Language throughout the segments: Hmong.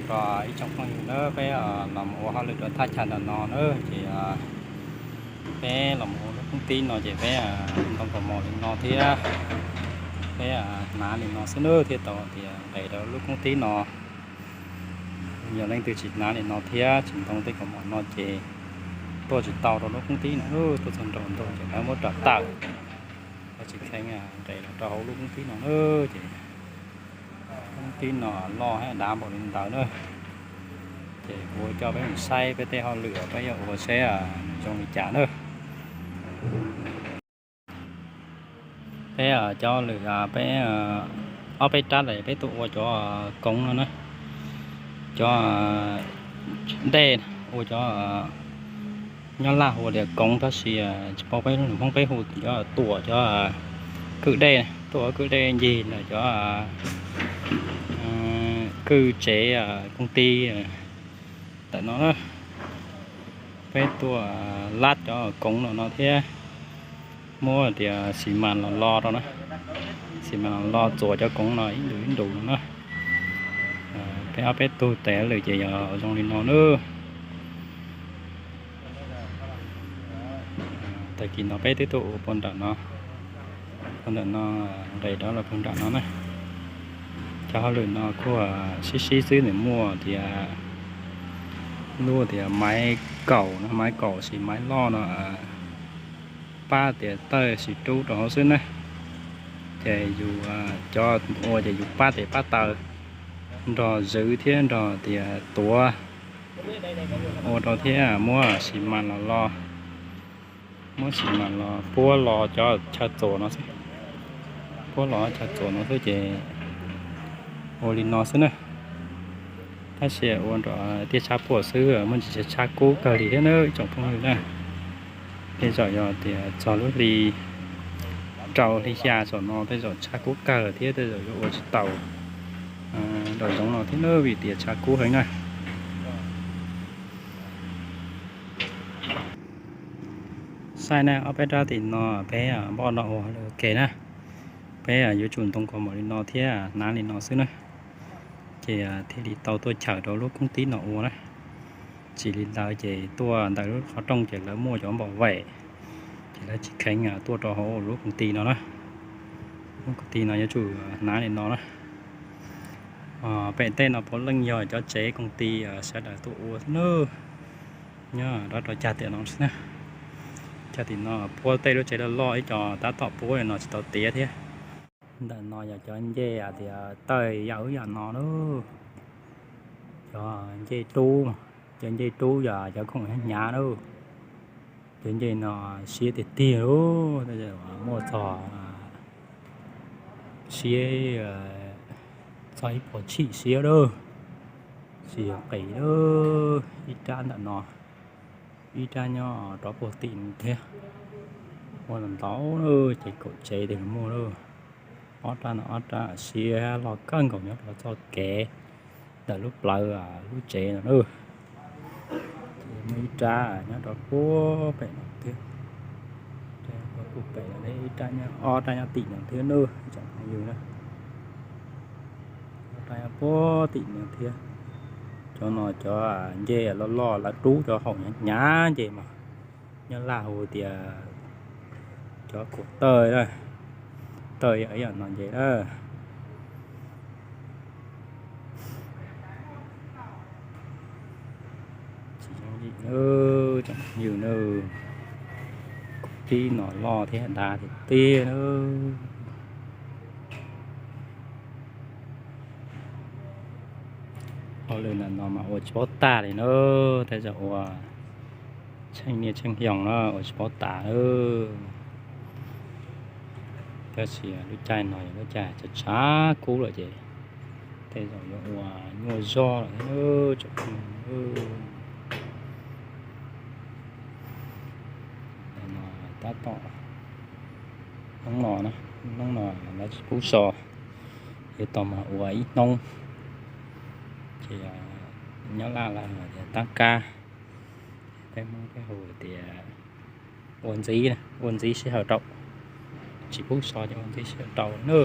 Rau ib tsoom phooj ywg na, peb los mus ua hauj lwm rau thaj chaw ntawm no na, ces peb los mus ua lub koob tib no ces peb ntoo kaus mom li no thiab, peb hnav li no xwb na thiaj tau tias nqes rau lub koob tib no. Yog leej twg tsis hnav li no thiab tsis ntoo tej kaus mom no ces tuaj tsis tau rau lub koob tib no, tuaj txog nraum ntug ces lawv muab rau tawm, lawv tsis kheev nqes los rau hauv lub koob tib no na. Ces koob tib no loj hab dav npaum li ntawd na. Ces kuv coj peb mus saib peb tej hauj lwm peb yuav ua seb zoo li cas na. Peb cov hauj lwm peb ob peb rab lawm peb tuaj ua cov koov no na, cov dej, ua cov, nyob Laj hu tias koov tab sis tsis paub peb, Hmoob peb hu cov tuam, cov kwj dej, tuam kwj dej ncig ntawm cov kwj tsev koov tij ntawm no na. Peb tuaj lab cov koov no no thiab, muab tias xi mas los lo rau na, xi mas los lo txuas cov koov no ib ntus ib ntus no na. Peb ob peb tug tes lwm ces yog zoo li no na. Tag kis no peb twb tuaj ua puag nram no, puag nram no, nqes rov los puag nram no na. Cov hauj lwm no kuj sib sib xwb, nws muaj tias lub tias maiv kaum no, maiv kaum sis maiv loj no pab tias tawj sis rub rau hauv xwb na. Ces yus cov ua ces yus pab tes pab taw nrog zwv thiab nrog tias tuav ua rau thiab muab xi mas los lo, muab xi mas los puab lo cov chaw txuas no xwb, puab lo chaw txuas no xwb ces ua li no xwb na. Tab sis ua nram tiaj tshab puam xwb, muaj ntsis tshab kub kawg li thiab na ib tsoom phooj ywg na. Tej zaum yog tias txog lub hli rau hli xya saum no tej zaum tshab kub kawg thiab tej zaum yuav ua tsis tau nram zoov no thiab na vim tias tshab kub heev na. Saib na, ob peb rab tim no peb npoj no ua ua ke na. Peb yuav tsum ntoo kaus mom li no thiab hnav li no xwb na, ces thiaj li tau tuaj chaws rau lub koob tib no ua na. Tsis li ntawd ces tuaj ntawm lub qhov rooj ces lawv muaj cov npom vem, ces lawv tsis kheev tuaj rau hauv lub koom ti no na. Lub koom ti no yuav tsum hnav li no na. Pem tej no puav leej yog cov tsev koom ti sawv daws tuaj ua xwb na. Nyob rau cag tiam no xwb na. Cag tim no puab tej lub tsev loj loj ib co tab tom puab li no tsis tau tiav thiab. Ntawm no yog cov ncej hais tias tawj yam ub yam no lauj. Cov ncej rub, cov ncej rub yog cov khoom hnyav hnyav lauj. Cov ncej no siab tiag tiag lauj, muaj txog siab, txog ib puas tshim siab lauj. Tsis yog qis lauj, ib rab ntawm no, ib rab nyob rov puag tim no thiab. Muaj ntau ntau lauj, ces kaum tsev tiag muaj lauj. Ob rab no ob rab siab loj kawg nkaus nyob rau txoj kev ntawm lub plawv lub tsev no lauj. Ces muaj ib rab nyob rau puag pem no thiab. Puag pem no ib rab, ob rab nyob tim no thiab lauj, tsoom phooj ywg na. Ob rab nyob puag tim no thiab. Cov no cov ncej loj loj lawv rub cov haum hnyav hnyav ncej mas nyob Laj hu tias cov khuam tawj, tawj yam no ncej na. Tsis yooj yim na, tsoom phooj ywg na, koom tib no loj thiab dav tiag tiag na. Hauj lwm ntawm no mas ua tsis paub tag li na, tej zaum ua tsheej niaj tsheej xyoo na ua tsis paub tas na. Tab sis lub caij no yog lub caij tshav tshav kub lawm ces tej zaum yuav ua nyuaj zog lawm thiab tsoom phooj ywg. No tab tom hnub no, hnub no lawv tsis pub so, yuav tau mus ua ib hnub. Ces nyob Laj lawv hais tias tab kab, peb Hmoob peb hu tias ua ntxiv, ua ntxiv sij hawm rau, tsis pub so ces ua ntxiv sij hawm rau na.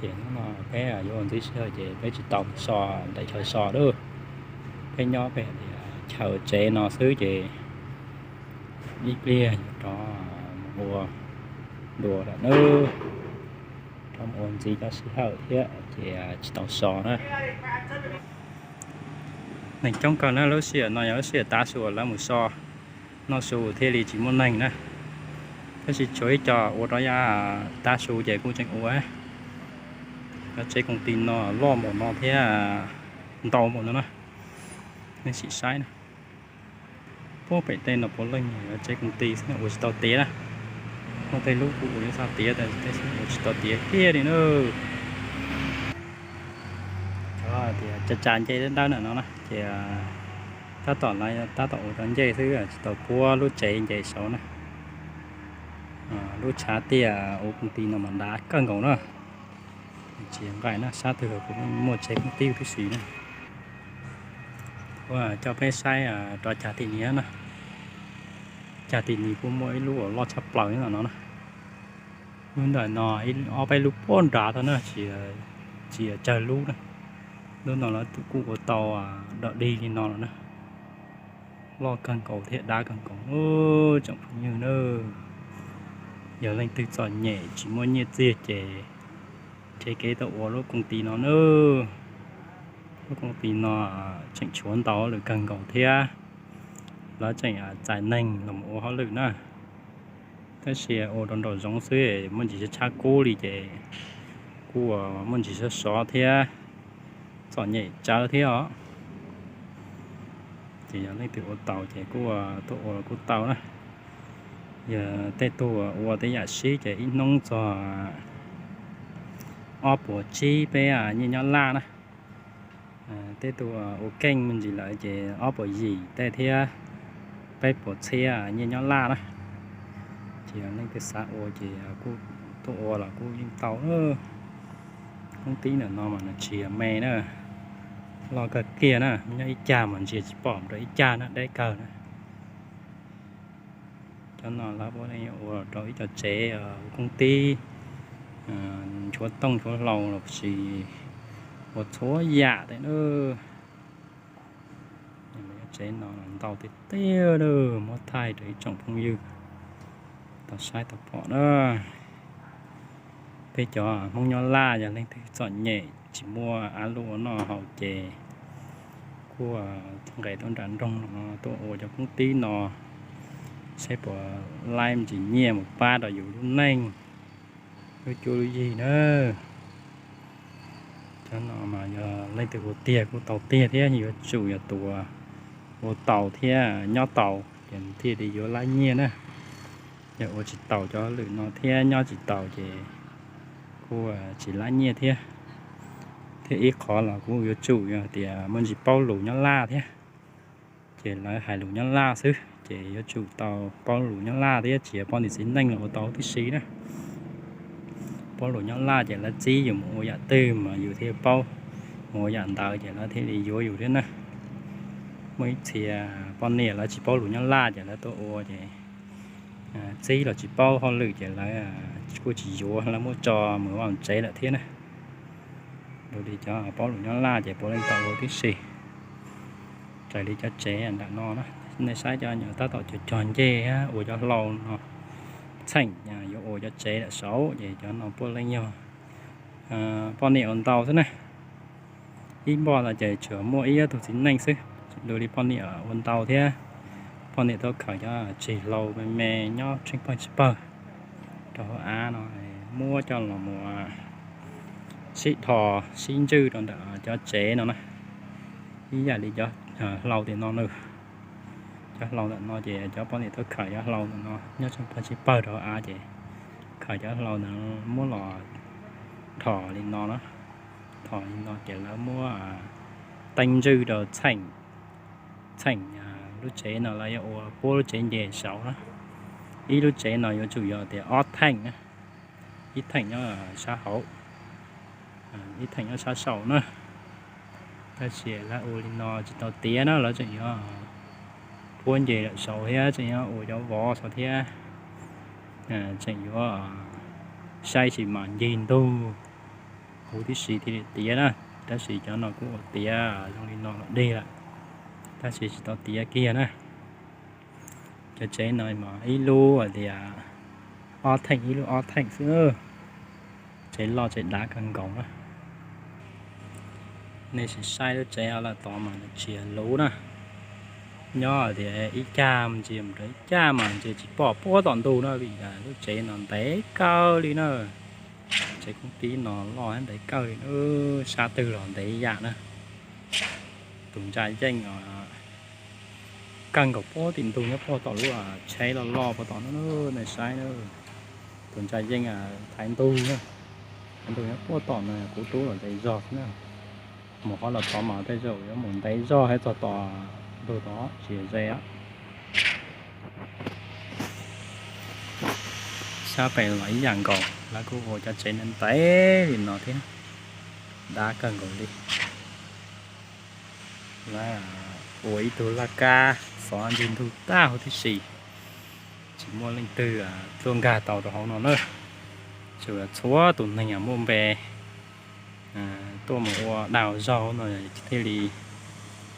Ces hnub no peb yuav ua ntxiv sij hawm ces peb tsis tau so ntawm chaw so lawm. Peb nyob pem chaw tsev no xwb ces ib pliag yuav rov mus ua dua lawm nawb. Rov mus ua ntxiv cov sij hawm thiab ces tsis tau so na. Neeg coob kawg na, lub sij hawm no yog lub sij hawm tav su lawv mus so noj su thiaj li tsis muaj neeg na. Tab sis tshuav ib co ua rau yav tav su ces kuj tseem ua cov tsev koom ti no loj npaum no thiab ntau npaum no na. Nej sim saib na, puag pem tej no puav leej yog tsev koom ti xwb, ua tsis tau tiav na. Muaj tej lub kuj ua yuav txog tiav, tab sis ua tsis tau tiav kiag li na. Tias tsa tsa ncej dawb dawb ntawm no na ces tab tom lawv tab tom ua cov ncej xwb, tsis tau puab lub tsev nce saud na. Lub tshav tiaj ua koom ti no mas dav kawg nkaus na. Tsis nqaim na, sab twg kuj muaj tsev koom ti tib si na. Ua coj peb saib rov cag tim ni na. Cag tim ni kuj muaj ib lub uas loj tshaj plaws no na. Lub ntawm no ob peb lub puag nrad tau na, tsis yog tsawg lub na. Lub no lawv kuj ua tau dog dig li no lawm na. Loj kawg nkaus thiab dav kawg nkaus tsoom phooj ywg na. Yog leej twg txom nyem tsis muaj nyiaj txiag ces nrhiav kev tuaj ua lub koom ti no na. Lub koom ti no tseem tshuav ntau hauj lwm kawg nkaus thiab. Lawv tseem txais neeg los ua hauj lwm na. Tab sis ua rau nraum zoov xwb, muaj ntsis tshab kub li ces kuj muaj ntsis sov sov thiab, txom nyem tsawv thiab os. Ces yog leej twg ua tau ces kuj tuaj ua los kuj tau na. Yog tej tug ua tej yam sib ces ib hnub txog ob puas tsib peb nyiaj nyob laj na. Tej tug ua keej me ntsis lawm ces ob puas yim tej thiab peb puas txhiab nyiaj nyob laj na. Ces yog leej twg xav ua ces kuj tuaj ua los kuj yeej tau. Koob tib ntawm no mas nws tsis yog me na, loj kawg kiag na, nyob ib cag mas ntsia tsis pom rau ib cag na, deb kawg na. Cov no lawv puav leej ua rau ib co tsev ua koob tib, nchuav tooj nchuav hlau los sis ua txhua yam tej na. Tsev no ntau tiag tiag, muab thaij rau ib tsoom phooj ywg tau saib tau pom na. Peb cov Hmoob nyob Laj yog leej twg txom nyem tsis muaj av luaj ua noj haus ces kuj nqes tuaj nram nroog no tuaj ua cov koob tib no, saib puas laib me ntsis nyiaj mus pab rau yus lub neej, lub cuab lub yig na. Cov no mas yog leej twg ua tiag kuj tau tiag thiab, yuav tsum yog tus ua tau thiab nyob tau ces thiaj li yuav laib nyiaj na. Yog ua tsis taus cov lwm no thiab nyob tsis taus ces kuj tsis laib nyiaj thiab. Thiab ib qhov los kuj yuav tsum yog tias muaj ntsis paub lus nyob Laj thiab, ces lawv hais lus nyob Laj xwb ces yuav tsum tau paub lus nyob Laj thiab, tsis yog poj niam txiv neej los ua tau tib si na. Paub lus nyob Laj ces lawv txib yus mus ua yam twg mas yus thiaj paub, mus ua yam ntawd ces lawv thiaj li yuav yus thiab na. Muaj ib txhia poj niam lawv tsis paub lus nyob Laj ces lawv tuaj ua ces txib los tsis paub hauj lwm ces lawv kuj tsis yuav, lawv muab tso mus vaj tsev lawm thiab na. Dua li cov paub lus nyob Laj ces puav leej tau ua tib si. Raws li cov tsev ntawm no na, nej saib cov nyuam tab tom cog cog ncej ua cov hlau no, txheem yuav ua cov tsev lawm saud ces cov no puav leej yog poj niam ua ntau xwb na. Ib npoj no ces tsuas muaj ib ob tug txiv neej xwb, dua li poj niam ua ntau thiab. Poj niam tuaj khaws cov tsig hlau me me nyob tsheej pawg tsheej pawg rau hauv av no, muab coj los mus sib dhos sib ntswj rau ntawm cov tsev no na. Ib yam li cov hlau tim no na, cov hlau ntawm no ces cov poj niam tuaj khaws cov hlau ntawm no nyob tsheej pawg tsheej pawg rau hauv av ces khaws cov hlau ntawd muab los dhos li no na. Dhos li no ces lawv muab teeb ntswj rau txheem, txheem lub tsev no lawv yuav ua puab lub tsev nce saud na. Ib lub tsev no yuav tsum yog tias ob theem na, ib theem nyob sab hauv, ib theem nyob sab saum na. Tab sis lawv ua li no tsis tau tiav na, lawv tseem yuav puab nce lawm saud thiab tseem yuav ua cov vov saud thiab, tseem yuav saib sis mas ncig ntug huv tib si thiaj li tiav na. Tab sis cov no kuj ua tiav zoo li no los dig lawm, tab sis tsis tau tiav kiag na. Cov tsev no mas ib lub hais tias ob theem ib lub ob theem xwb. Tsev loj tsev dav kawg nkaus na. Nej sim saib lub tsev hauv lawm tod mas nws tsis luv na. Nyob hais tias ib cag ntsia mus rau ib cag mas ntsia tsis pom puag tom ntug na, vim lub tsev no ntev kawg li na. Tsev koob tib no loj ntev kawg li, sab twg los ntev ib yam na. Tus ntsa yeej kawg nkaus puag tim ntug nyob puag tom lub tsheb loj loj puag tom no, nej saib na. Tus ntsa yeej thaiv ntug, thaiv ntug nyob puag tom no, kuv tub los ntev zog xwb na. Mus qhov los tod mas tej zaum yuav mus ntev zog thiab txog tom ntug tod tsis ze. Sab pem los ib yam nkaus, lawv kuj ua cov tsev ntev li no thiab, dav kawg nkaus li. Lawv ua ib tug laj kab xov ncig ntug tag huv tib si, tsis muaj leej twg tuaj nkag tau rau hauv no na. Tsuas txhua tus neeg muaj npe tuaj mus ua dag ua zog no thiaj li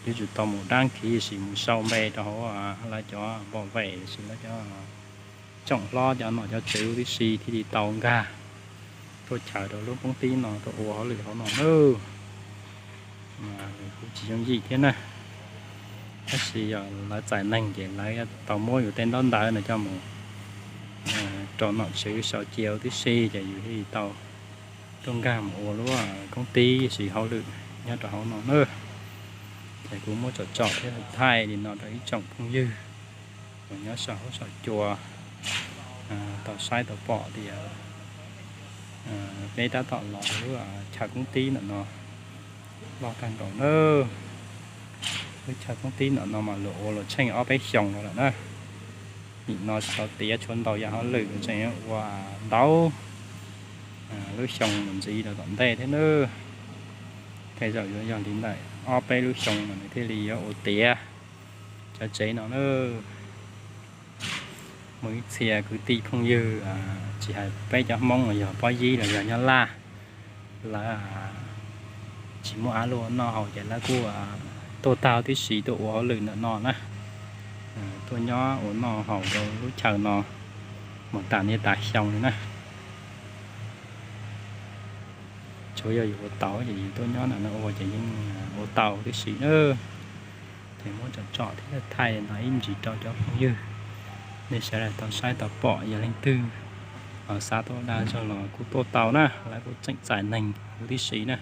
yuav tsum tau mus dab kiv sim mus sau npe rau hauv lawv cov npom vem sis lawv cov tsoom hlob cov nom cov tswv huv tib si thiaj li tau nkag tuaj chaws rau lub koob tib no tuaj ua hauj lwm hauv no na. Kuj tsis yooj yim thiab na. Tab sis yog lawv txais neeg ces lawv tau muab yus tej ntaub ntawv no coj mus rau nom tswv sau cia huv tib si ces yus thiaj li tau tuaj nkag mus ua lub koob tib sis hauj lwm nyob rau hauv no na. Ces kuv muab tsom tsom thiab thaij li no rau ib tsoom phooj ywg uas nyob saum huab saum cua tau saib tau pom tias peb tab tom los lub chaw koob tib ntawm no loj kawg nkaus na. Lub chaw koob tib ntawm no mas luag ua luag tsheej ob peb xyoos no lawm na. Nim no tsis tau tiav tshuav ntau yam hauj lwm, tseem ua ntau lub xyoo mus ntxiv rau tom ntej thiab na. Tej zaum yuav yog li ntawm ob peb lub xyoo no nws thiaj li yuav ua tiav cov tsev no na. Muaj ib txhia kwv tij phooj ywg tsis hais peb cov Hmoob los yog Pob Yib los yog Nyab Laj, lawv tsis muaj av luaj noj haus ces lawv kuj tuaj tag tib si tuaj ua hauj lwm ntawm no na. Tuaj nyob ua noj haus rau lub chaw no mus tas niaj tas xyoo li na. Tsuav yog yus ua tau ces yus tuaj nyob ntawm no ua ces yeej ua tau tib si na. Ces muab tsom tsom thiab thaij no ib ntsis rau cov phooj ywg, nej sawv daws tau saib tau pom, yog leej twg xav tuaj dag zog los kuj tuaj tau na, lawv kuj tseem txais neeg huv tib si na.